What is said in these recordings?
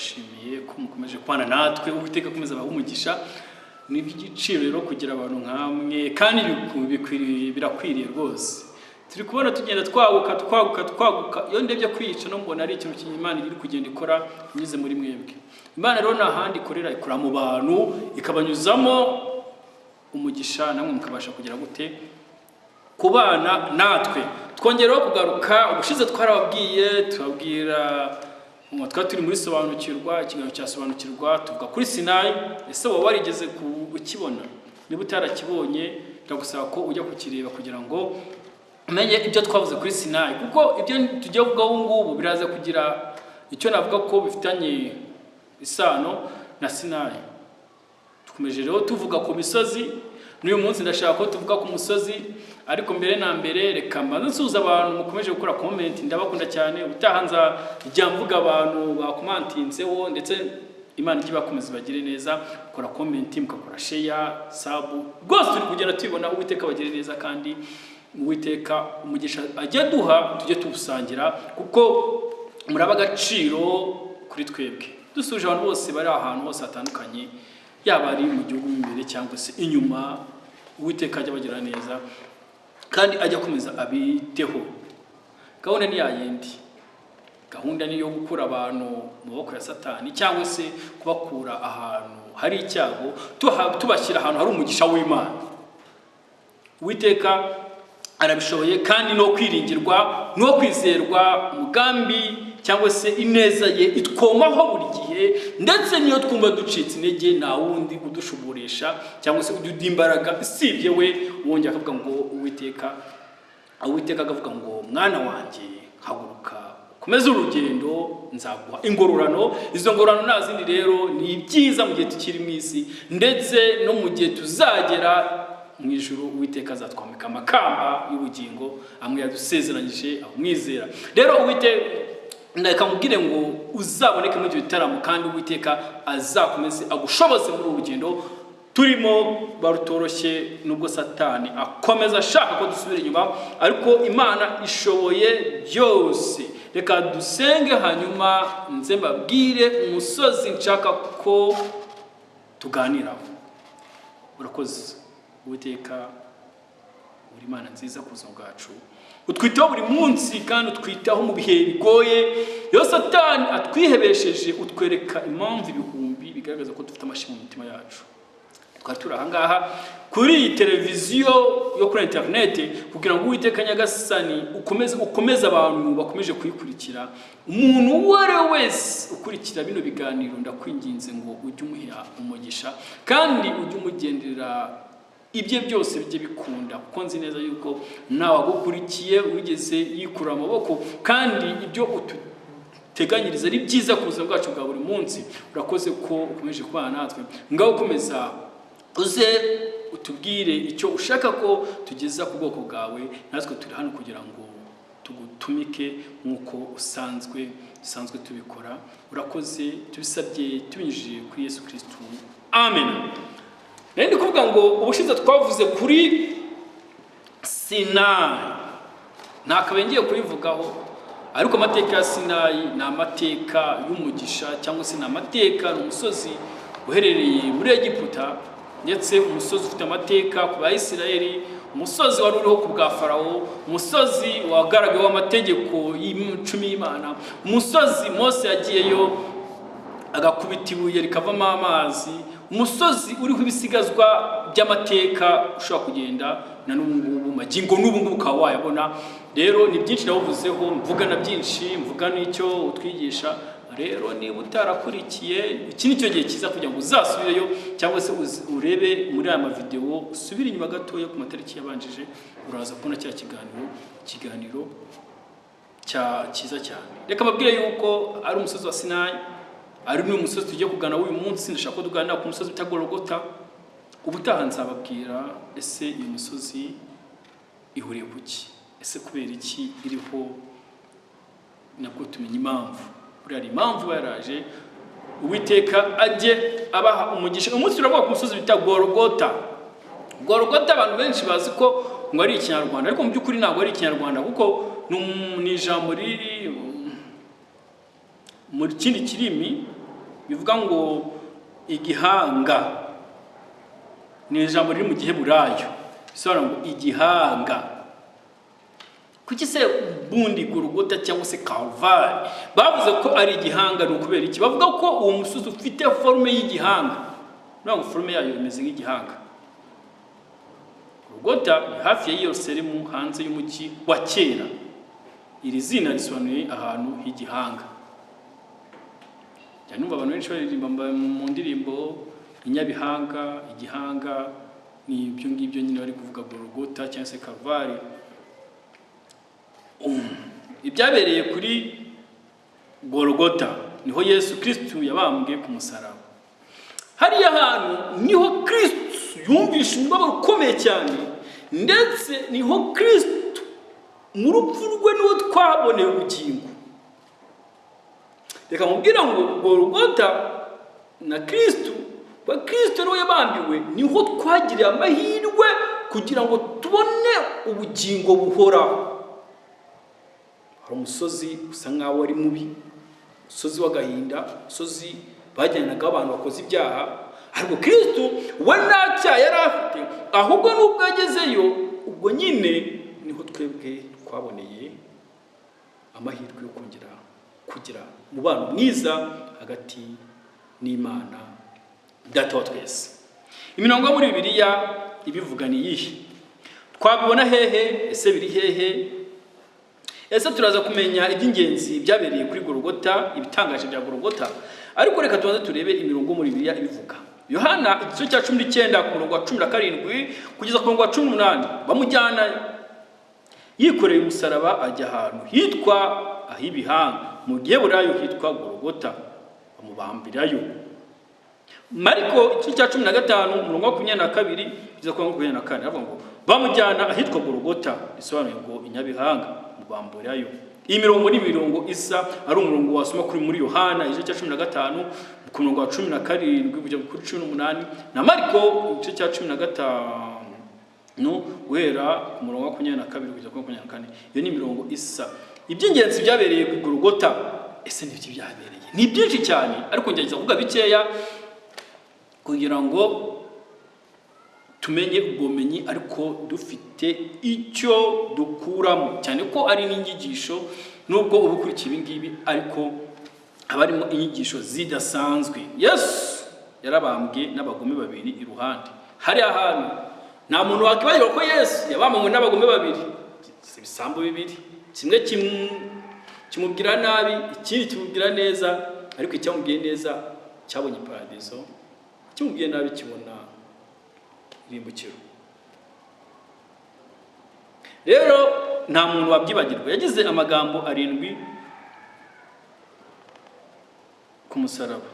Turabashimiye ko mukomeje kubana natwe. Uwiteka akomeza abahe umugisha. Ni iby'igiciro rero kugira abantu nkamwe, kandi birakwiriye rwose. Turi kubona tugenda twaguka, twaguka, twaguka. Iyo ndebye kwica no mbona ari ikintu Imana iri kugenda ikora inyuze muri mwebwe. Imana rero nta handi ikorera, ikora mu bantu, ikabanyuzamo umugisha, namwe mukabasha kugira gute? Kubana natwe. Twongereho kugaruka. Ubushize twarababwiye, tubabwira ngo twari turi muri Sobanukirwa, ikiganiro cya Sobanukirwa, tuvuga kuri Sinayi. Ese waba warigeze kukibona? Niba utarakibonye, ndagusaba ko ujya kukireba kugira ngo umenye ibyo twavuze kuri Sinayi, kuko ibyo tugiye kuvugaho ubu ngubu biraza kugira icyo navuga ko bifitanye isano na Sinayi. Dukomeje rero tuvuga ku misozi. N'uyu munsi ndashaka ko tuvuga ku musozi, ariko mbere na mbere reka mbanze nsuhuza abantu mukomeje gukora comment. Ndabakunda cyane. Ubutaha nzajya mvuga abantu bakomantinzeho, ndetse Imana ijye ibakomeza, ibagire neza. Mukora comment, mugakora share, sub, rwose turi kugenda tubibona. Uwiteka abagire neza, kandi Uwiteka umugisha ajya duha tujye tuwusangira, kuko muraba agaciro kuri twebwe. Dusuje abantu bose bari ahantu hose hatandukanye, yaba ari mu gihugu mo imbere cyangwa se inyuma. Uwiteka ajya abagira neza kandi ajya akomeza abiteho. Gahunda ni yayindi, gahunda ni iyo gukura abantu mu maboko ya Satani, cyangwa se kubakura ahantu hari icyago, tubashyira ahantu hari umugisha w'Imana. Uwiteka arabishoboye kandi no kwiringirwa no kwizerwa. Umugambi cyangwa se ineza ye itwomaho buri gihe, ndetse niyo twumva ducitse intege, nta wundi udushuburisha cyangwa se uduha imbaraga usibye we. Wongera akavuga ngo Uwiteka akavuga ngo: "Mwana wanjye, haguruka ukomeze urugendo, nzaguha ingororano." Izo ngororano nta zindi rero, ni ibyiza mu gihe tukiri mu isi, ndetse no mu gihe tuzagera mu ijuru. Uwiteka azatwambika amakamba y'ubugingo amwe yadusezeranyije abamwizera. Rero Uwiteka, reka mubwire ngo uzaboneke muri ibyo bitaramo, kandi Uwiteka azakomeze agushoboze muri uru rugendo turimo barutoroshye, nubwo Satani akomeza ashaka ko dusubira inyuma, ariko Imana ishoboye byose. Reka dusenge, hanyuma nze mbabwire umusozi nshaka ko tuganiraho. Urakoze Uwiteka, uri Imana nziza ku buzima bwacu. Utwitaho buri munsi kandi utwitaho mu bihe bigoye. Iyo Satani atwihebesheje, utwereka impamvu ibihumbi bigaragaza ko dufite amashyi mu mitima yacu. Twari turi ahangaha kuri iyi televiziyo yo kuri interineti kugira ngo Uwiteka Nyagasani ukomeze abantu bakomeje kuyikurikira. Umuntu uwo ari we wese ukurikira bino biganiro, ndakwinginze ngo ujye umuha umugisha kandi ujye umugenderera, ibye byose bijye bikunda, kuko nzi neza yuko nawe agukurikiye wigeze yikura amaboko, kandi ibyo ututeganyiriza ari byiza ku buzima bwacu bwa buri munsi. Urakoze ko ukomeje kubana natwe. Ngaho ukomeza uze utubwire icyo ushaka ko tugeza ku bwoko bwawe. Natwe turi hano kugira ngo tugutumike nk'uko usanzwe tubikora. Urakoze, tubisabye tubinyujije kuri Yesu Kirisitu, amen. Nari ndi kuvuga ngo ubushize twavuze kuri Sinayi. Ntakabaye ngiye kubivugaho, ariko amateka ya Sinayi ni amateka y'umugisha, cyangwa se ni amateka, ni umusozi uherereye muri Egiputa, ndetse umusozi ufite amateka ku Bayisiraheli, umusozi wari uriho ku bwa Farawo, umusozi wagaragaweho amategeko y'icumi y'Imana, umusozi Mose yagiyeyo agakubita ibuye rikavamo amazi, umusozi uriho ibisigazwa by'amateka ushobora kugenda na n'ubu ngubu, magingo n'ubu ngubu ukaba wayabona. Rero ni byinshi nawuvuzeho, mvuga na byinshi, mvuga n'icyo utwigisha. Rero niba utarakurikiye, iki ni cyo gihe cyiza kugira ngo uzasubireyo, cyangwa se urebe muri aya mavidewo, usubire inyuma gatoya ku matariki yabanjije, uraza kubona cya kiganiro cya cyiza cyane. Reka mbabwire yuko ari umusozi wa Sinayi, ari n'uyu musozi tugiye kugana w'uyu munsi. Ndashaka ko tuganira ku musozi bita Gologota. Ubutaha nzababwira: ese iyo misozi ihuriye ku ki? Ese kubera iki iriho? Nabwo tumenya impamvu. Buriya hari impamvu iba yaraje. Uwiteka ajye abaha umugisha. Umunsi turavuga ku musozi bita Gologota. Gologota abantu benshi bazi ko ngo ari Ikinyarwanda, ariko mu by'ukuri ntabwo ari Ikinyarwanda, kuko ni ijambo riri mu kindi kirimi. Bivuga ngo igihanga, ni ijambo riri mu Giheburayo bisobanura ngo igihanga. Kuki se bundi Gorogota cyangwa se Kalvari bavuze ko ari igihanga? Ni ukubera iki? Bavuga ko uwo musozi ufite forme y'igihanga, ngo forme yayo imeze nk'igihanga. Gorogota ni hafi ya Yerusalemu, hanze y'umujyi wa kera. Iri zina risobanuye ahantu h'igihanga. Njya numva abantu benshi baririmba mu ndirimbo inyabihanga, igihanga, ni ibyo ngibyo nyine bari kuvuga, Gorogota cyangwa se Kalvari. Ibyabereye kuri Gorogota niho Yesu Kristu yabambwe ku musaraba. Hariya hantu niho Kristu yumvishe umubabaro ukomeye cyane, ndetse niho Kristu mu rupfu rwe niho twaboneye ubugingo. Reka mubwira ngo Gorogota na Kristu wa Kristo niwe yabambiwe, niho twagiriye amahirwe kugira ngo tubone ubugingo buhoraho. Hari umusozi usa nkaho ari mubi, umusozi w'agahinda, umusozi bajyanagaho abantu bakoze ibyaha, ariko Kristo we nta cyaha yari afite, ahubwo n'ubwo yagezeyo, ubwo nyine niho twebwe twaboneye amahirwe yo kongera kugira umubano mwiza hagati n'Imana Data wa twese. Imirongo yo muri Bibiliya ibivuga ni iyihe? Twabibona hehe? Ese biri hehe? Ese turaza kumenya iby'ingenzi byabereye kuri Gorogota, ibitangaje bya Gorogota? Ariko reka tubanze turebe imirongo muri Bibiliya ibivuga. Yohana igice cya 19, ku murongo wa 17 kugeza ku murongo wa 18: bamujyana yikoreye umusaraba, ajya ahantu hitwa ah'ibihanga, mu Giheburayo hitwa Gorogota, bamubambirayo. Mariko igice cya 15, umurongo wa 22 kugeza ku 24, aravuga ngo bamujyana ahitwa Gorogota, bisobanuye ngo inyabihanga, mubamburayo. Iyi mirongo ni imirongo isa, ari umurongo wasoma kuri muri Yohana igice cya 15, ku murongo wa 17 kugeza kuri 18, na Mariko igice cya 15, guhera ku murongo wa 22 kugeza kuri 24. Iyo ni imirongo isa. Iby'ingenzi byabereye ku Gorogota, ese ni ibiki byahabereye? Ni byinshi cyane, ariko ngerageza kuvuga bikeya kugira ngo tumenye ubwo bumenyi, ariko dufite icyo dukuramo, cyane ko ari n'inyigisho. Nubwo uba ukurikiye ibi ngibi, ariko haba harimo inyigisho zidasanzwe. Yesu yarabambwe n'abagome babiri iruhande. Hari ahantu nta muntu wakwibagirwa ko Yesu yabambanywe n'abagome babiri, ibisambo bibiri, kimwe kimubwira nabi, ikindi kimubwira neza, ariko icyamubwiye neza cyabonye paradizo, ikimubwiye nabi kibona irimbukiro. Rero nta muntu wabyibagirwa. Yagize amagambo arindwi ku musaraba.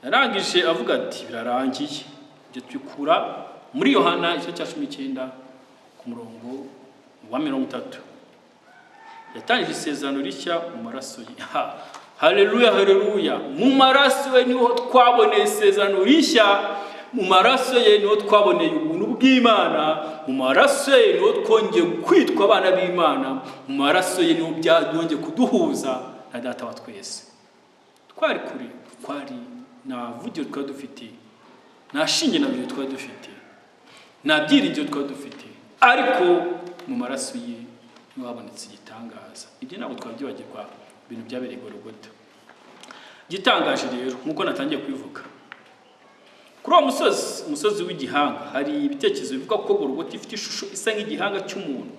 Yarangije avuga ati: "Birarangiye." Ibyo tubikura muri Yohana igice cya 19, ku murongo wa 30. Yatangije isezerano rishya mu maraso ye. Haleluya, haleluya! Mu maraso ye niho twaboneye isezerano rishya, mu maraso ye niho twaboneye ubuntu bw'Imana, mu maraso ye niho twongeye kwitwa abana b'Imana, mu maraso ye niho byongeye kuduhuza na Data wa twese. Twari kure, twari nta vugiro twari dufite, nta shinge na byo twari dufite, nta byiringiro twari dufite, ariko mu maraso ye niho habonetse igitangaza. Ibyo ntabwo twabyibagirwa, ibintu byabereye Gorogota. Igitangaje rero, nk'uko natangiye kubivuga, kuri uwo musozi, umusozi w'igihanga, hari ibitekerezo bivuga ko Gorogota ifite ishusho isa nk'igihanga cy'umuntu,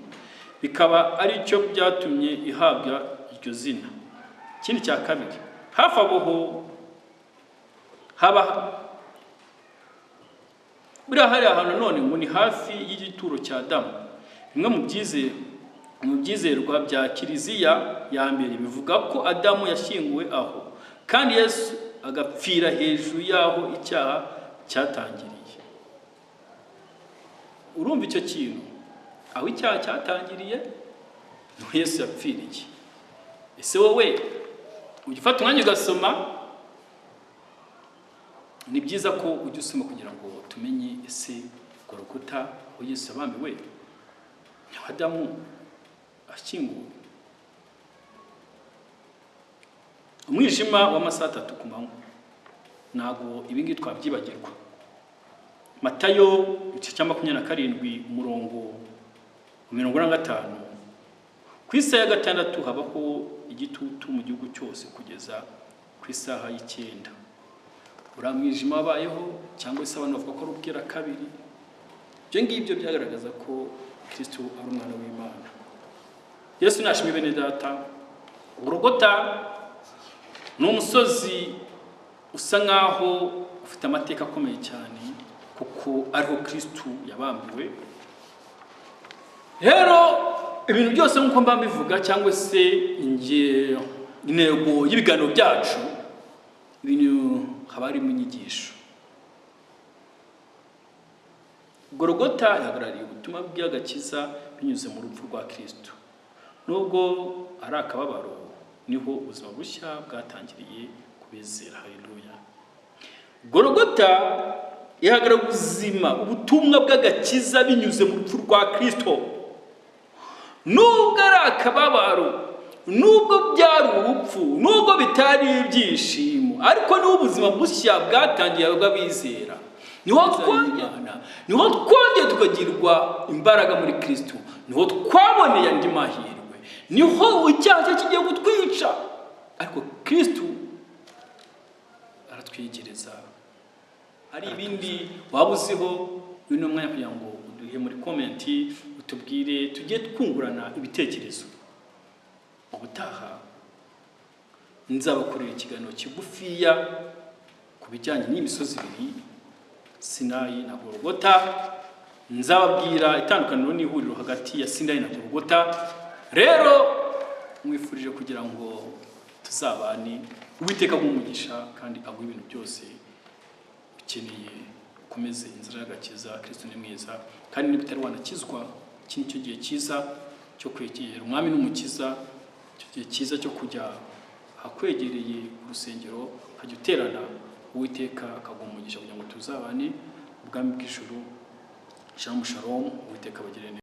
bikaba ari cyo byatumye ihabwa iryo zina. Ikindi cya kabiri, hafi aho haba buriya hari ahantu none ngo ni hafi y'igituro cya Adamu. Bimwe mu byizerwa bya Kiliziya ya mbere bivuga ko Adamu yashyinguwe aho, kandi Yesu agapfira hejuru y'aho icyaha cyatangiriye. Urumva icyo kintu, aho icyaha cyatangiriye niho Yesu yapfiriye. Ese wowe ujya ufata umwanya ugasoma? Ni byiza ko ujya usoma kugira ngo tumenye: ese Gorogota aho Yesu yabambiwe niho Adamu ashyinguwe? Umwijima w'amasaha 3 ku manywa, ntabwo ibi ngibi twabyibagirwa. Matayo igice cya 27 umurongo 45, ku isaha ya 6 habaho igitutu mu gihugu cyose kugeza ku isaha y'9. Uriya mwijima wabayeho, cyangwa se abantu bavuga ko ari ubwira kabiri, ibyo ngibyo byagaragaza ko Kristo ari umwana w'Imana. Yesu nashimwe. Bene data, Golgota ni umusozi usa nkaho ufite amateka akomeye cyane, kuko ariho Kristo yabambiwe. Rero ibintu byose nk'uko mba mbivuga, cyangwa se intego y'ibiganiro byacu, ibintu haba harimo inyigisho. Golgota ihagarariye ubutumwa bw'agakiza binyuze mu rupfu rwa Kristo. Nubwo ari akababaro, niho ubuzima bushya bwatangiriye kubizera. Haleluya! Golgota ihagarariye ubuzima, ubutumwa bw'agakiza binyuze mu rupfu rwa Kristo. Nubwo ari akababaro, nubwo byari urupfu, nubwo bitari ibyishimo, ariko niho ubuzima bushya bwatangiye bw'abizera. Niho twongeye tukagirwa imbaraga muri Kristo, niho twaboneye andi mahirwe, niho icyaha cye kigiye kutwica, ariko Kristo aratwegereza. Hari ibindi waba uziho, uyu ni umwanya kugira ngo uduhe muri comment, utubwire, tujye twungurana ibitekerezo. Ubutaha nzabakorera ikiganiro kigufiya ku bijyanye n'imisozi ibiri, Sinayi na Golgota. Nzababwira itandukaniro n'ihuriro hagati ya Sinayi na Golgota. Rero mwifurije kugira ngo tuzabane, Uwiteka aguhe umugisha kandi aguhe ibintu byose ukeneye, ukomeze inzira y'agakiza. Kristo ni mwiza, kandi niba utari wanakizwa, iki ni cyo gihe cyiza cyo kwegera Umwami n'Umukiza, icyo gihe cyiza cyo kujya ahakwegereye ku rusengero ukajya uterana, Uwiteka akaguha umugisha kugira ngo tuzabane ubwami bw'ijuru. Shalom, shalom. Uwiteka abagire neza.